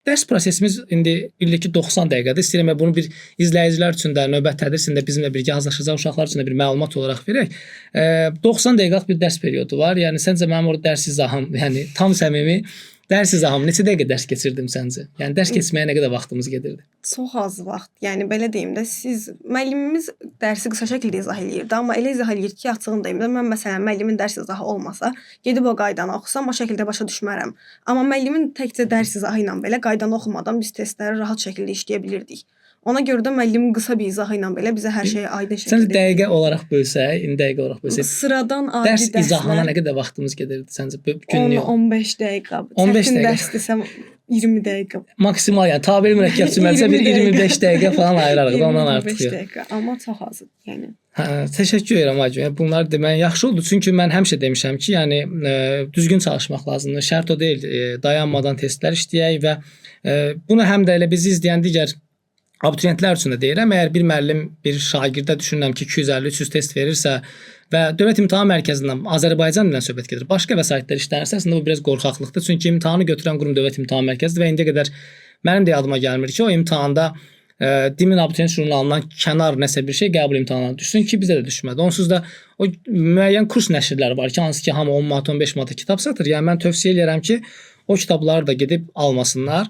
Dərs prosesimiz indi bilirik ki, 90 dəqiqədir. İstəyirəm bunu bir izləyicilər üçün də, növbət tədrisində bizimlə birgə hazırlaşacaq uşaqlar üçün də bir məlumat olaraq verək. 90 dəqiqəlik bir dərs periodu var. Yəni səncə mənim orada dərs izahım, yəni tam səmimi dərs izahım neçə dəqiqə dərs keçirdim səncə? Yəni dərs keçməyə nə qədər vaxtımız gedirdi? Çox az vaxt. Yəni belə deyim də, siz müəllimimiz dərsi qısa şəkildə izah eləyirdi, amma elə izah eləyir ki, açığını deyim də, mən məsələn müəllimin dərs izahı olmasa, gedib o qaydanı oxusam, o şəkildə başa düşmərəm. Amma müəllimin təkcə dərs izahı ilə belə qaydanı oxumadan biz testləri rahat şəkildə işləyə bilirdik. Ona görə də müəllimin qısa bir izahı ilə belə bizə hər şeyi aydın Səncə şəkildə dəqiqə olaraq bölsək, indi dəqiqə olaraq bölsək, sıradan adi dərs izahına dərslər nə qədər vaxtımız gedirdi səncə? Günlük 10-15 dəqiqə. 15 Çətin dəqiqə. dərs desəm 20 dəqiqə. Maksimal, yəni tabel mürəkkəb cümləsə bir 20 25 dəqiqə falan ayırarıq da, ondan 25 artıq yox. dəqiqə, amma çox azdır. Yəni Hə, təşəkkür edirəm Aygün. Yəni bunlar demək yaxşı oldu. Çünki mən həmişə demişəm ki, yəni düzgün çalışmaq lazımdır. Şərt o deyil, dayanmadan testlər işləyək və bunu həm də elə bizi izləyən digər abituriyentlər üçün də deyirəm. Əgər bir müəllim bir şagirdə düşünürəm ki, 250-300 test verirsə və Dövlət İmtahan Mərkəzindən Azərbaycan dilindən söhbət gedir. Başqa vəsaitlər işlənirsə, əslində bu biraz qorxaqlıqdır. Çünki imtahanı götürən qurum Dövlət İmtahan Mərkəzidir və indiyə qədər mənim də yadıma gəlmir ki, o imtahanda DİM-in abituriyent jurnalından kənar nəsə bir şey qəbul imtahanına düşsün ki, bizə də düşmədi. Onsuz da o müəyyən kurs nəşrləri var ki, hansı ki hamı 10 manat, 15 manata kitab satır. Yəni mən tövsiyə eləyirəm ki, o kitabları da gedib almasınlar.